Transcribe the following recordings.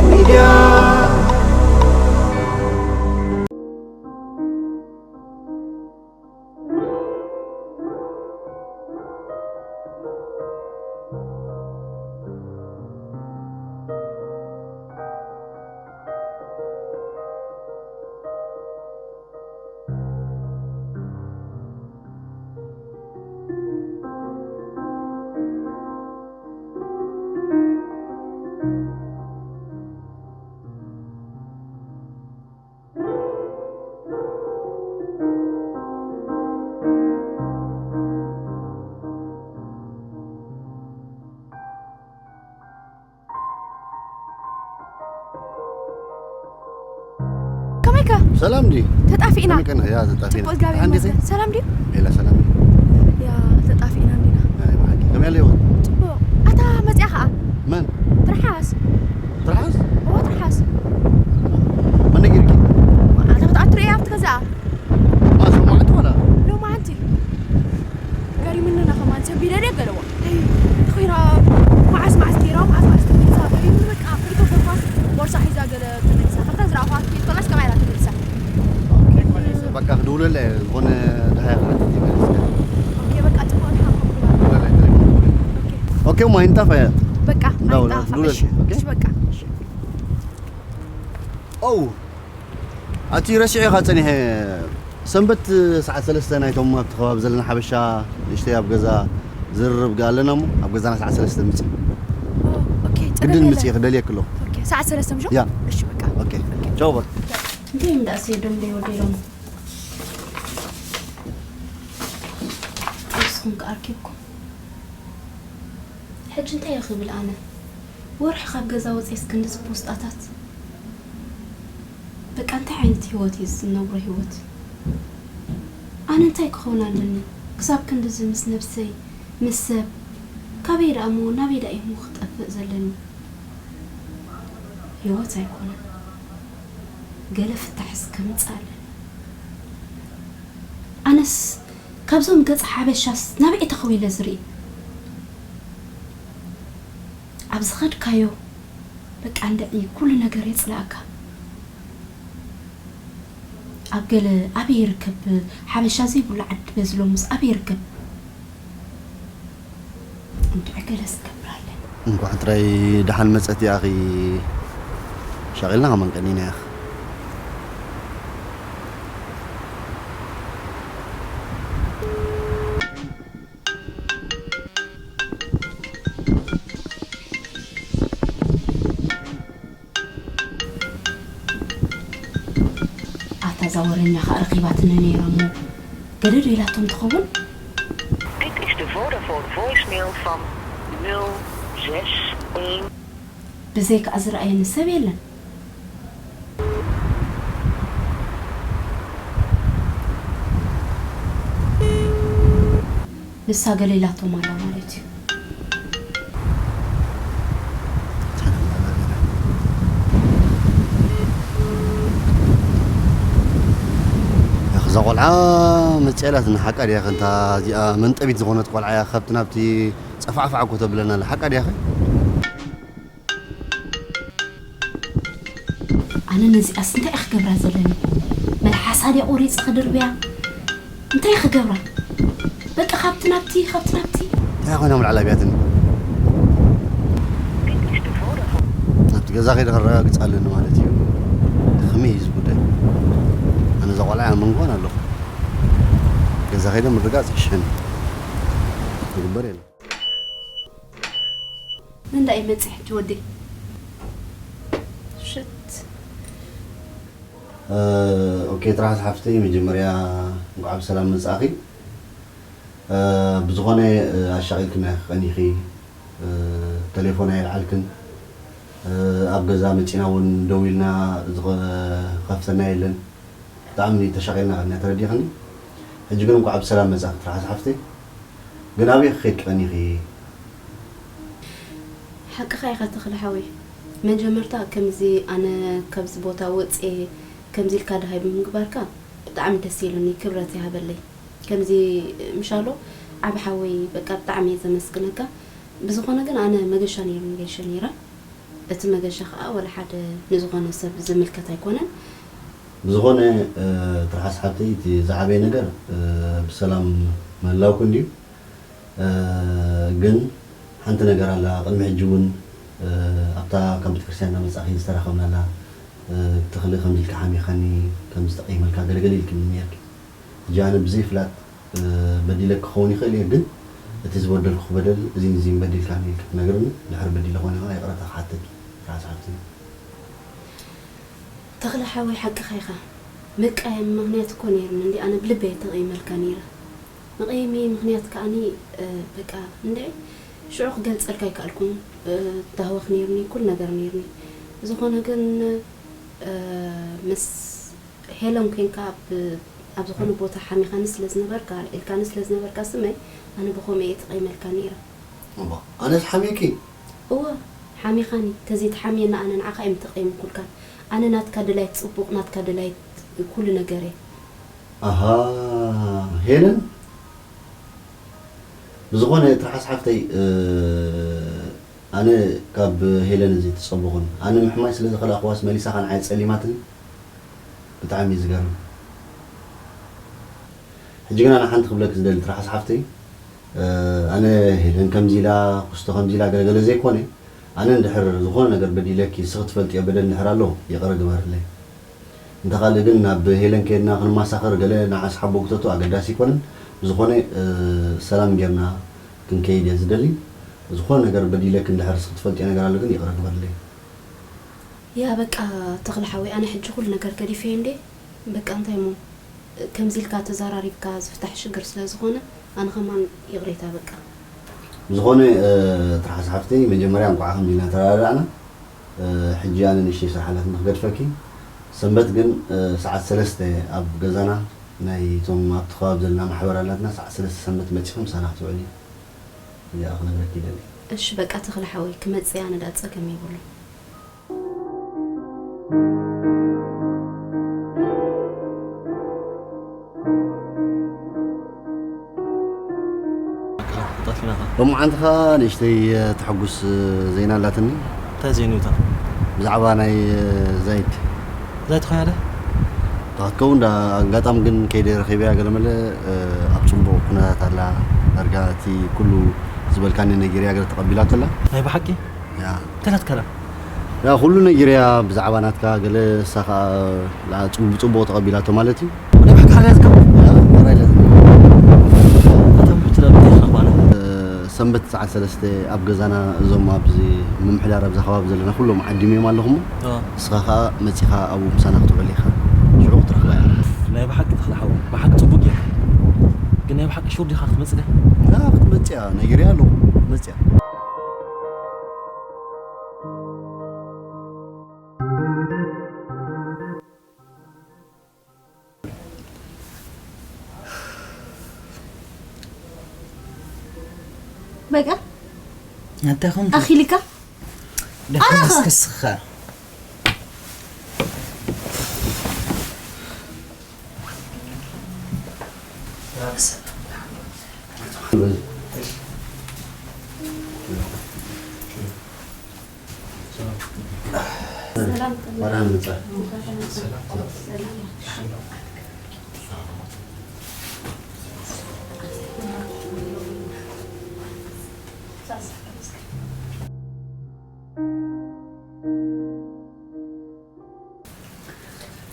ሚድያ። ከመይከ ሰላም ድዩ? ተጣፊእና ከመይ ቀና? ያ ተጣፊእና። ጽቡቅ እግዚኣብሔር ሓንቲ ይመስገን። ሰላም ድዩ? ሜላ ሰላም። ያ ተጣፊእና እንዲና። ናይ ብሓቂ ከመይ ኣለዎ? ጽቡቅ ኣታ መጽያ ከኣ መን? ትርሓስ ትርሓስ? እዎ ትርሓስ መን ነጊርኪ? ኣታ ክትኣትሩ እያ ኣብቲ ገዛ ማስ መዓልቲ ዋላ? ሎማዓንቲ ገሪሙኒ ና ከማን ሰቢለ ድየ ገለዋ ተኾይና መዓስ መዓስ ገይራ መዓስ መዓስ ተመልሳ ገሪሙኒ በቃ ክልተ ጎርፋስ ቦርሳ ሒዛ ገለ ተመልሳ ካብታ ዝረኣኹዋ ትብል ከላስ ከማይ ኢላ ተመልሳ በቃ ክድውለለ ዝኾነ ደሃያ ክለት ይመልስ ኦኬ በቃ ጽቡቅ ድሓን ኮንኩላ ኦኬ እሞ ኣይንጣፋ እያ በቃ እንዳው ኣይጣፋ ዱለል እሺ ኦኬ እሺ በቃ እሺ ኦው ኣቲ ረሲዑ ኢኻ ጸኒሐ ሰንበት ሰዓት ሰለስተ ናይቶም ኣብቲ ከባቢ ዘለና ሓበሻ ንእሽተይ ኣብ ገዛ ዝርርብ ጋ ኣለና እሞ ኣብ ገዛና ሰዓት ሰለስተ ምጽእ ኦ፣ ኦኬ ግድን ጸገም ምጽእ የለን ክደልየክ ኣለኹ ኦኬ ሰዓት ሰለስተ ምሾ ያ እሺ በቃ ኦኬ ቻው በል እንታይ እዮም ደኣ ሰይዶም ደይወደሎም ንስኹም ከኣርኪብኩም ሕጂ እንታይ እየ ክብል ኣነ ወርሒ ካብ ገዛ ወፅየስ ክንድዚ ፖስጣታት በቃ እንታይ ዓይነት ህይወት እዩ ዝነብሮ ህይወት ኣነ እንታይ ክኸውን ኣለኒ ክሳብ ክንድዚ ምስ ነብሰይ ምስ ሰብ ካበይ ደኣ እሞ ናበይ ደኣ እሞ ክጠፍእ ዘለኒ ህይወት ኣይኮነን ገለ ፍታሕ እስከምፅእ ኣለኒ ኣነስ ካብዞም ገፅ ሓበሻስ ናበይ ተኸዊለ ዝርኢ ኣብ ዝኸድካዮ በቃ እንድዒ ኩሉ ነገር የፅላእካ ኣብ ገለ ኣበይ ይርከብ ሓበሻ ዘይብሉ ዓዲ በዝሎምስ ኣበይ ይርከብ እንድዒ ገለ ዝገብር ኣለኒ እንኳዕ ጥራይ ደሓን መጸት ያኺ ሻቒልና ከማን ቀኒና ያኺ ኣታ እዛ ወረኛ ከኣ ረኺባትኒ ነይራ እሞ ገደድ ኢላቶም ትኸውን Dit is de Vodafone voicemail van nul zes een. ብዘይከኣ ዝረኣየኒ ሰብ የለን ንሳ ገለ ኢላቶም ኣላ ማለት እዩ እዛ ቆልዓ መፅያ ኢላትና ሓቃ ድያ ከንታ እዚኣ መንጠቢት ዝኾነት ቆልዓ እያ ካብቲ ናብቲ ፀፋዕፋዕ እኮ ተብለና ኣላ ሓቃ ድያ ኸ ኣነ ነዚኣስ እንታይ እየ ክገብራ ዘለኒ መልሓሳ ድያ ቆሪፀ ክድርብያ እንታይ ክገብራ በቃ ካብቲ ናብቲ ካብቲ ናብቲ እንታይ ኮይኖም ላዕላ ቢያትን ናብቲ ገዛ ከይደ ከረጋግፅ ኣለኒ ማለት እዩ ከመይ እዩ ዝጉዳይ ኣነ እዛ ቆልዓ ኣብ መንጎን ኣለኹ ገዛ ከይደ ምርጋፅ ይሕሸኒ ዝግበር የለን መን ዳኣ ይመፅእ ሕጂ ወደይ ሽት ኦኬ ጥራሕ ዝሓፍተይ መጀመርያ እንኳዕ ብሰላም መፃእኺ ብዝኾነ ኣሻቒልክና ክቐኒኺ ተሌፎን ኣየልዓልክን ኣብ ገዛ መፂና እውን ደው ኢልና ዝኸፍተና የለን ብጣዕሚ ተሻቒልና ቀኒና ተረዲኽኒ ሕጂ ግን እንኳዕ ብሰላም መፃእኺ ጥራሕ ዝሓፍተይ ግን ኣበይ ክኸይድ ክቐኒኺ ሓቅኻ ኢኻ ተኽለ ሓወይ መጀመርታ ከምዚ ኣነ ካብዚ ቦታ ወፅየ ከምዚ ኢልካ ደሃይ ብምግባርካ ብጣዕሚ ደስ ኢሉኒ ክብረት ይሃበለይ ከምዚ ምሻሎ ዓብ ሓወይ በቃ ብጣዕሚ እየ ዘመስግነካ ብዝኾነ ግን ኣነ መገሻ ነይሩኒ ገይሸ ነይረ። እቲ መገሻ ከዓ ወላ ሓደ ንዝኾነ ሰብ ዝምልከት ኣይኮነን። ብዝኾነ ትርሓስ ሓብተይ እቲ ዝዓበየ ነገር ብሰላም ምህላውኩ እንድዩ። ግን ሓንቲ ነገር ኣላ። ቅድሚ ሕጂ እውን ኣብታ ካብ ቤተክርስትያን እናመፃእኺ ዝተራኸብናላ፣ ተኽሊ ከምዚ ኢልካ ሓሚኻኒ፣ ከምዚ ተቐይመልካ ገለገለ ኢልክኒ ነርኪ። ሕጂ ኣነ ብዘይፍላጥ በዲለኪ ክኸውን ይኽእል እየ፣ ግን እቲ ዝበደልኩ በደል እዚን እዚን በዲልካኒ ኢልኪ ክትነግርኒ፣ ድሕሪ በዲለ ኾነ ከዓ ይቕረታ ክሓተኪ። ራስ ሓብቲ። ተኽለ ሓወይ፣ ሓቅኻ ኢኻ። መቃየሚ ምኽንያት እኮ ነይሩኒ እንዲ፣ ኣነ ብልበይ ተቐይመልካ ነይረ። መቐየሚ ምኽንያት ከኣኒ በቃ እንድዒ ሽዑ ክገልጸልካ ኣይከኣልኩን። ታህወኽ ነይሩኒ፣ ኩሉ ነገር ነይሩኒ። ብዝኾነ ግን ምስ ሄለን ኮንካ ኣብ ዝኾነ ቦታ ሓሚኻኒ ስለ ዝነበርካ፣ ኣልዒልካኒ ስለ ዝነበርካ ስመይ፣ ኣነ ብኸምኡ እየ ተቐይመልካ ነይረ። እባ ኣነስ ሓሚኪ? እወ፣ ሓሚኻኒ። ተዘይትሓምየኒ ኣነ ንዓኻ እየ ምተቐይምኩልካን። ኣነ ናትካ ድላይት ጽቡቕ፣ ናትካ ድላይት ኩሉ ነገር እየ። ኣሃ፣ ሄለን፣ ብዝኾነ ትርሓስ ሓፍተይ፣ ኣነ ካብ ሄለን እዚ ትጸብኹን። ኣነ ምሕማይ ስለ ዝኸላእኽዋስ መሊሳ ኸንዓይ ጸሊማትኒ። ብጣዕሚ እዩ ዝገርም። ሕጂ ግን ኣነ ሓንቲ ክብለኪ ዝደሊ ትርሓስ ሓፍተይ፣ ኣነ ሄለን ከምዚ ኢላ፣ ኩስቶ ከምዚ ኢላ ገለገለ ዘይኮነ፣ ኣነ እንድሕር ዝኾነ ነገር በዲለኪ፣ ንስኺ ትፈልጥዮ በደል እንድሕር ኣሎ፣ ይቕረ ግበርለይ። እንተ ካልእ ግን ናብ ሄለን ከይድና ክንማሳኸር ገለ ንዓስ ሓቦ ክተቱ ኣገዳሲ ኣይኮነን። ብዝኾነ ሰላም ጌርና ክንከይድ እየ ዝደሊ። ዝኾነ ነገር በዲለኪ እንድሕር ንስኺ ትፈልጥዮ ነገር ኣሎ ግን ይቕረ ግበርለይ። ያ በቃ ተኽለ ሓወይ፣ ኣነ ሕጂ ኩሉ ነገር ገዲፈዮ እንዴ። በቃ እንታይ እሞ ከምዚ ኢልካ ተዘራሪብካ ዝፍታሕ ሽግር ስለ ዝኾነ ኣነ ከማን ይቕሬታ በቃ። ብዝኾነ ትርሓስ ሓፍተይ፣ መጀመርያ እንኳዕ ከምዚ ኢልና ተረዳዳእና። ሕጂ ኣነ ንእሽተይ ስራሕ ኣላትኒ ክገድፈኪ። ሰንበት ግን ሰዓት ሰለስተ ኣብ ገዛና ናይ እቶም ኣብቲ ከባቢ ዘለና ማሕበር ኣላትና። ሰዓት ሰለስተ ሰንበት መፂኹም ምሳና ክትውዕሊ እዚኣ ክነግረኪ ይደሊ። እሺ በቃ ተኽለ ሓወይ፣ ክመፅእ ኣነ ዳ ፀገም የብሉን። ሎማዓንቲ ኸኣ ንእሽተይ ተሐጉስ ዜና ኣላትኒ። እንታይ ዜና እዩ እታ? ብዛዕባ ናይ ዛይድ። ዛይድ ኾይና ዶ? እታ ክትከውን ዳ ኣጋጣሚ ግን ከይደ ረኺበያ ገለመለ ኣብ ጽቡቕ ኩነታት ኣላ። ዳርጋ እቲ ኩሉ ዝበልካኒ ነጊረያ ገለ ተቐቢላቶ ኣላ። ናይ ብሓቂ? ያ። እንታይ ናትካ ዳ? ያ፣ ኩሉ ነጊረያ ብዛዕባ ናትካ ገለ፣ እሳ ኸኣ ላ-፣ ጽቡ-፣ ብጽቡቕ ተቐቢላቶ ማለት እዩ። ናይ ብሓቂ ሓርያ ዝከ? ያ፣ ጥራይ ኢላ ዝከ። ኣቶም ብትላ ብትላ ኳነ። እ፣ ሰንበት ሰዓት ሰለስተ ኣብ ገዛና እዞም ኣብዚ ምምሕዳር ኣብዛ ከባቢ ዘለና ኩሎም ዓዲም እዮም ኣለኹም። እ። ንስኻ ኸኣ መጺኻ ኣብኡ ምሳና ክትውዕል ኢኻ። ሽዑ ክትረኽባ ኢኻ። ናይ ብሓቂ ተኽለ ሓው፣ ብሓቂ ጽቡቅ ጌርካ። ግን ናይ ብሓቂ ሹር ዲኻ ክትመጽእ ዲኻ? ያ፣ ክትመጽእ እያ፣ ነጊረያ ኣለኹ፣ ክትመጽእ እያ። በቃ ኣታ ኹን ኣኺልካ ደሕና ኣረኸ። እስክስኻ።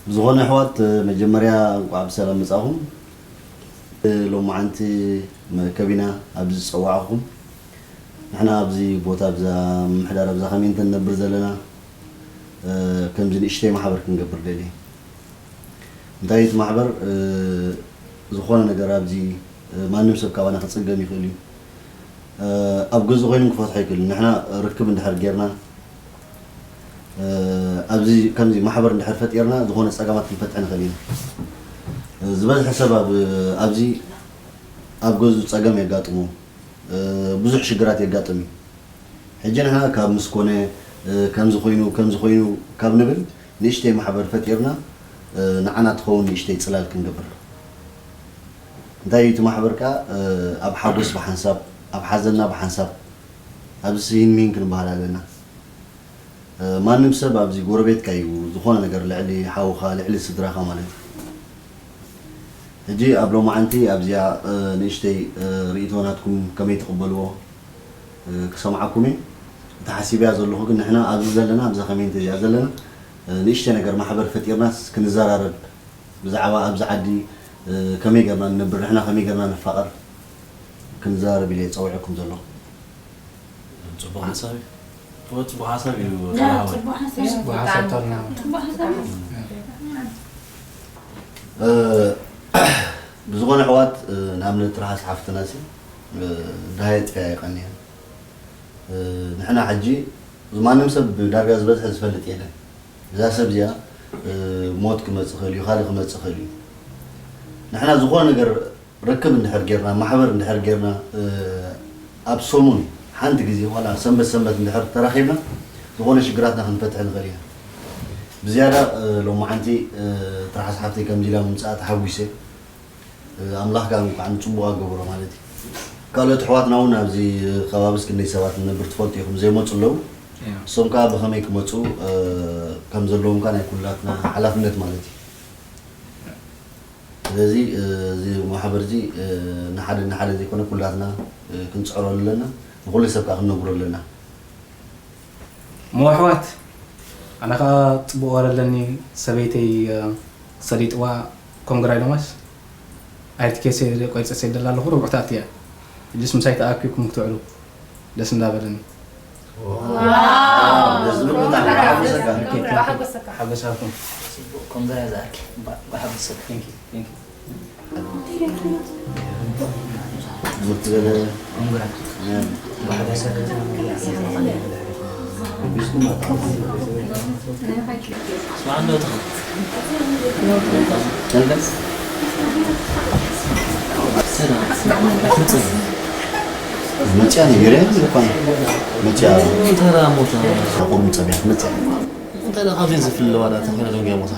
ብዝኾነ ኣሕዋት፣ መጀመርያ እንቋዕ ብሰላም መጻኹም። ሎማዓንቲ መእከቢና ኣብዚ ዝጸዋዕኹም፣ ንሕና ኣብዚ ቦታ፣ ኣብዛ ምምሕዳር፣ ኣብዛ ከሜንተ ንነብር ዘለና፣ እ፣ ከምዚ ንእሽተይ ማሕበር ክንገብር ደልየ። እንታይ እቲ ማሕበር፣ እ፣ ዝኾነ ነገር ኣብዚ፣ እ፣ ማንም ሰብ ካባና ክጽገም ይኽእል እዩ። እ፣ ኣብ ገዝኡ ኮይኑ ክፈትሖ ኣይክእልን። ንሕና ርክብ እንድሕር ጌርና፣ እ፣ ኣብዚ ከምዚ ማሕበር እንድሕር ፈጢርና፣ ዝኾነ ጸገማት ክንፈትሕ ንኽእል ኢና። እ፣ ዝበዝሐ ሰብ ኣብ፣ ኣብዚ ኣብ ገዝኡ ጸገም የጋጥሞ፣ እ፣ ብዙሕ ሽግራት የጋጥም እዩ። ሕጂ ንሕና ካብ ምስ ኮነ፣ እ፣ ከምዚ ኮይኑ፣ ከምዚ ኮይኑ ካብ ንብል፣ ንእሽተይ ማሕበር ፈጢርና፣ እ፣ ንዓና ትኸውን ንእሽተይ ጽላል ክንገብር። እንታይ እዩ እቲ ማሕበር ከኣ፣ እ፣ ኣብ ሓጎስ ብሓንሳብ፣ ኣብ ሓዘንና ብሓንሳብ፣ ኣብዚ ይንሚን ክንበሃል ኣለና። ማንም ሰብ ኣብዚ ጎረቤትካ እዩ፣ ዝኾነ ነገር ልዕሊ ሓውኻ ልዕሊ ስድራኻ ማለት እዩ። ሕጂ ኣብ ሎማዓንቲ ኣብዚኣ ንእሽተይ ርእይቶ ናትኩም ከመይ ትቕበልዎ ክሰምዓኩም እየ። እታ ሓሲበያ ዘለኹ ግን ንሕና ኣብዚ ዘለና ኣብዛ ኮሜንት እዚኣ ዘለና ንእሽተይ ነገር ማሕበር ፈጢርናስ ክንዘራረብ ብዛዕባ ኣብዚ ዓዲ ከመይ ገርና ንነብር ንሕና ከመይ ገርና ንፋቐር ክንዘራረብ ኢለ እየ ጸዊዐኩም ዘለኹ። ፅቡቅ ሓሳብ እዩ። ፅቡቅ ሓሳብ እዩ። ፅቡቅ ሓሳብ እዩ። ብዝኾነ ኣሕዋት ንኣብነት ትርሓስ ሓፍትና ሲ ደሃየ ጥፍያ ይቐንየን። ንሕና ሕጂ ማንም ሰብ ዳርጋ ዝበዝሐ ዝፈልጥ የለን። እዛ ሰብ እዚኣ ሞት ክመፅእ ይኽእል እዩ፣ ካልእ ክመፅእ ይኽእል እዩ። ንሕና ዝኾነ ነገር ርክብ እንድሕር ጌርና፣ ማሕበር እንድሕር ጌርና፣ ኣብ ሰሙን ሓንቲ ግዜ ዋላ ሰንበት ሰንበት እንድሕር ተራኺብና ዝኾነ ሽግራትና ክንፈትሕ ንኽእል ኢና። ብዝያዳ ሎማዓንቲ ትርሓስ ሓፍተይ ከምዚ ኢላ ምምፅኣ ተሓጒሰ። ኣምላኽ ከኣ እንኳዕ ንጽቡቕ ኣገበሮ ማለት እዩ። ካልኦት ኣሕዋትና እውን ኣብዚ ከባቢ እስክንደይ ሰባት ንነብር ትፈልጡ ኢኹም ዘይመፁ ኣለዉ። እሶም ከኣ ብኸመይ ክመፁ ከም ዘለዎም ከኣ ናይ ኩላትና ሓላፍነት ማለት እዩ። ስለዚ እዚ ማሕበር እዚ ንሓደ ንሓደ ዘይኮነ ኩላትና ክንፅዕረሉ ኣለና፣ ንኩሉ ሰብ ከኣ ክንነግሮ ኣለና። እሞ ኣሕዋት ኣነ ከዓ ፅቡቅ ወረ ኣለኒ ሰበይተይ ሰሊጥዋ ኮንግራ ኢሎማስ ኣይትኬስ ቆይፀ ሰደላ ኣለኹ ርቡዕታት እያ እጅስ ምሳይ ተኣኪብኩም ክትውዕሉ ደስ እንዳበለኒ ሓጎሳኩም መፅያ ነጊረ ዝኾነ መፅያ ተራ ሞታ ቁሩም ፀብያ መፅያ እንታይ ካብዚን ዝፍለዋ ዳ ተኸለ ደንገ ሞታ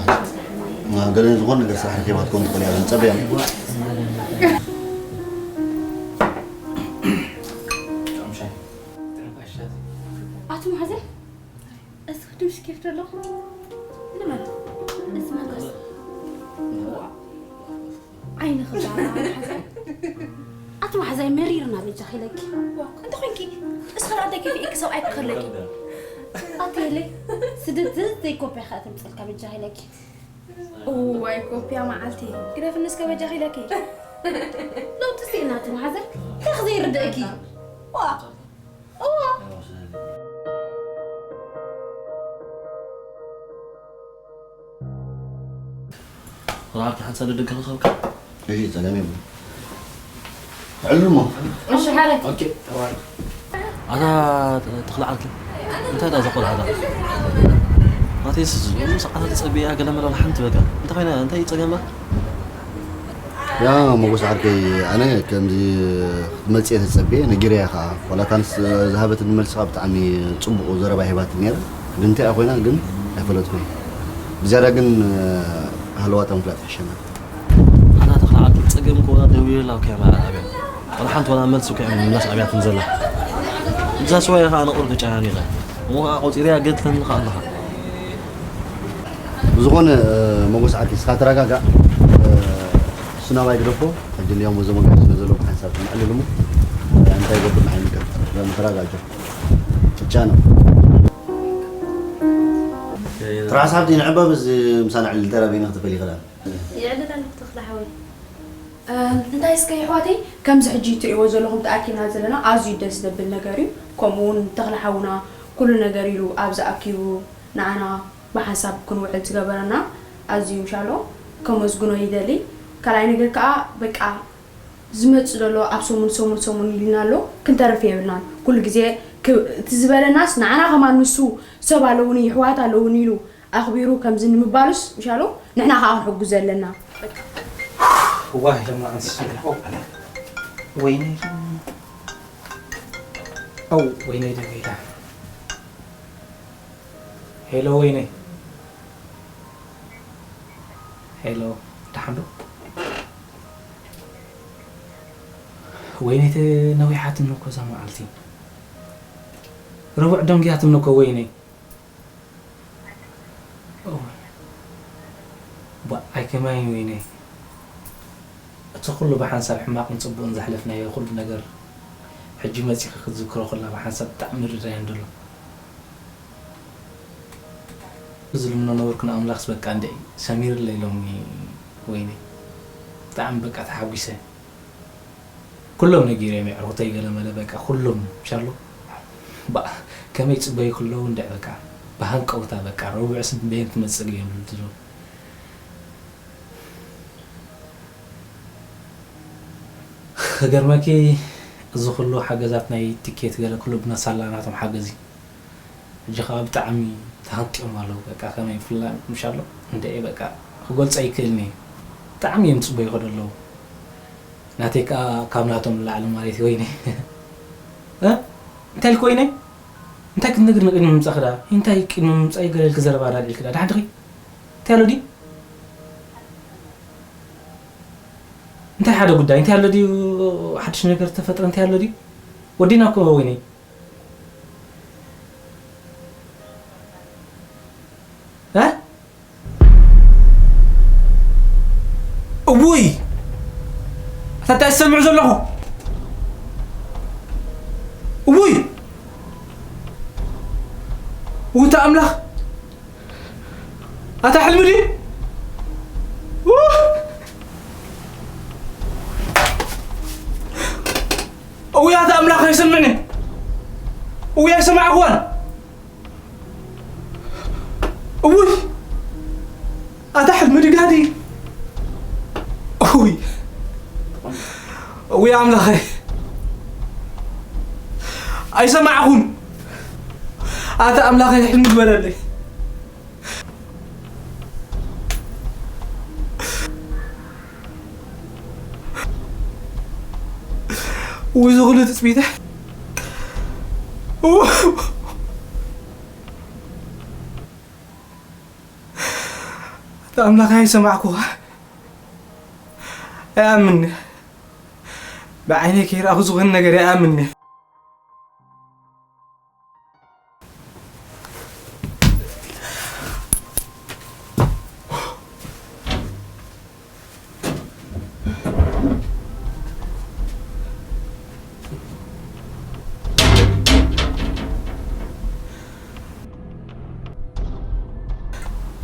ገለ ዝኾነ ነገር ስራሕ ረኺባ ትኮን ትኽእል እያ ንፀብያ ኣቶ ማሕዘ እዚ ክድምሽ ኬፍ ደሎ ንመን እዚ መንፈስ ዓይኒ ክዛራ ማሕዘ ኣቲ ማሕዛይ መሪርና በጃ ኺለኪ እንተ ኾንኪ እስኸ ኣደ ኬፍ ኢክ ሰብኣይ ክኸለኪ ኣቲ የለ ስደት ዘይኮብያ ኸ ተምፀልካ በጃ ኺለኪ እዋይ ኮፒያ መዓልቲ ግደፍኒ እስከ በጃኺ ኢለኪ ለውጢ ስኢና እቲ መሓዘር እንታይ ዘይርድእኪ ዋ እዋ ራብቲ ሓንሳብ ደደገ ክኸብካ እሺ ጸገም የብሉ ዕልል እሞ እሺ ሓረግ ኦኬ ተባረክ ኣታ ተኽለ ዓርኪ እንታይ ዳ ዘቆልዓ ዳ ናተይስ ዝብሉ ሰዓታት ተጸቢያ ገለ መለ ሓንቲ በቃ እንታይ ኮይና እንታይ ጸገማ ያ ሞጎስ ዓርከይ ኣነ ከምዚ ክትመጽእ ተጸቢየ ነጊረያ ከኣ ዋላ እታ ንስ ዝሃበትኒ መልሲ ከኣ ብጣዕሚ ጽቡቕ ዘረባ ሂባትኒ ነይራ ግን እንታይ ኮይና ግን ኣይፈለጥኩን ብዝያዳ ግን ሃለዋታ ምፍላጥ ይሕሸና ኣታ ተኽለ ዓርኪ ጸገም ከኣ ደውየላ ከ ማራ ኣብያ ዋላ ሓንቲ ዋላ መልሲ ከ ምላሽ ኣብያትን ዘላ እዛ ስዋያ ከኣ ነቑር ተጨናኒቐ እሞ ከኣ ቆጺረያ ገድለኒ ከኣ ኣለኻ ብዝኾነ ሞጎስ ዓርኪ እስኻ ተረጋጋእ እሱ ናባይ ግደፎ ሕጂ እንዲያውም ወዘ መጋሽ ስለ ዘለዉ ሓንሳብ ክምዕልል እሞ እንታይ ይገብር ንዓይ ምቀር ተረጋጋእ ቻ ነው ትራስ ሓብቲ ንዕባ በዚ ምሳና ዕልል ተራቢና ክትበል ይኽላል ይዕልል ኣለኹ ተኽለ ሓወይ እንታይ እስከ ይሕዋተይ ከምዚ ሕጂ ትሪእዎ ዘለኹም ተኣኪብና ዘለና ኣዝዩ ደስ ዘብል ነገር እዩ ከምኡ እውን ተኽለ ሓውና ኩሉ ነገር ኢሉ ኣብዚ ኣኪቡ ንዓና ብሓንሳብ ክንውዕል ዝገበረና ኣዝዩ ምሻሎ ከመስግኖ ይደሊ ካልኣይ ነገር ከዓ በቃ ዝመፅእ ዘሎ ኣብ ሰሙን ሰሙን ሰሙን ኢልና ኣሎ ክንተርፍ የብልናን ኩሉ ግዜ እቲ ዝበለናስ ንዓና ከማን ንሱ ሰብ ኣለውኒ ይሕዋት ኣለውኒ ኢሉ ኣኽቢሩ ከምዚ ንምባሉስ ምሻሎ ንሕና ከዓ ክንሕጉዝ ኣለና። ዋይ ደማ ኣንስስ ወይኔ ኦ ወይኔ ደሜዳ ሄሎ ወይኔ ሄሎ ደሓን ዶ ወይኔ ነዊሓትኒ እኮ እዛ መዓልቲ ረቡዕ ደንጉያ ትምነኮ ወይነይ። ኦ፣ ባ፣ ኣይከማይን ወይነይ። እቲ ኩሉ ብሓንሳብ ሕማቕን ጽቡቕን ዘሕለፍናዮ ኩሉ ነገር ሕጂ መጺኺ ክትዝክሮ ከላ ብሓንሳብ ብጣዕሚ ርዳያን ደሎ። እዚ ልምኖ ነበርኩ ንኣምላኽስ በቃ እንደ ሰሚርለይ ሎሚ ወይነይ። ብጣዕሚ በቃ ተሓጒሰ። ኩሎም ነጊሮም የዕርኹተይ ገለ መለ በቃ ኩሎም ሻሎ። ባ፣ ከመይ ጽበዩ ክለዉ እንደ በቃ ብሃንቀውታ በቃ ረቡዕስ በየን ትመጽእ እዮም ዝብሉ። ክገርመኪ እዚ ኩሉ ሓገዛት ናይ ቲኬት ገለ ኩሉ ብናሳላ ናቶም ሓገዝ እዩ። ሕጂ ከኣ ብጣዕሚ ተሃንጥዮም ኣለዉ። በቃ ከመይ ብፍላይ ምሽ ኣሎ እንደ በቃ ክገልጾ ኣይክእልን እየ። ብጣዕሚ እዮም ጽበዩ ይኸዱ ኣለዉ። ናተይ ከኣ ካብ ናቶም ንላዕሊ ማለት እዩ። ወይነ እ? እንታይ ኢልክ ወይነ? እንታይ ክትነግርኒ ቅድሚ ምምጻእኺ ደኣ? እንታይ ቅድሚ ምምጻእ ገለ ኢልኪ ዘረባ ዳልዒልኪ ደኣ? ደሓን ዲኺ? እንታይ ኣሎ ድዩ? እንታይ ሓደ ጉዳይ እንታይ ኣሎ ድዩ? ሓድሽ ነገር ተፈጥረ እንታይ ኣሎ ድዩ? ወዲና እኮ ወይነይ። እ? እውይ! ኣታ እንታይ ዝሰምዕ ዘለኹ? እውይ! ውታ ኣምላኽ! ኣታ ሕልሚ ድዩ? ውህ! እውይ ኣታ ኣምላኽ ኣይሰምዕኒ። እውይ ኣይሰማዕኽዋን። እውይ! ኣታ ሕልሚ ድጋዲ። እውይ! እውይ ኣምላኸይ! ኣይሰማዕኹን። ኣታ ኣምላኸይ ሕልሚ ግበረለይ። ውይ፣ እዚ ኩሉ ትጽቢተ። ኣታ ኣምላኽ ኣይሰማዕኩኻ። ኣይኣምንኒ። ብዓይነይ ከይረኣኹ ዝኾነ ነገር ኣይኣምንኒ።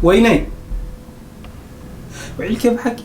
ወይነይ፣ ውዒልኪ ብሓቂ?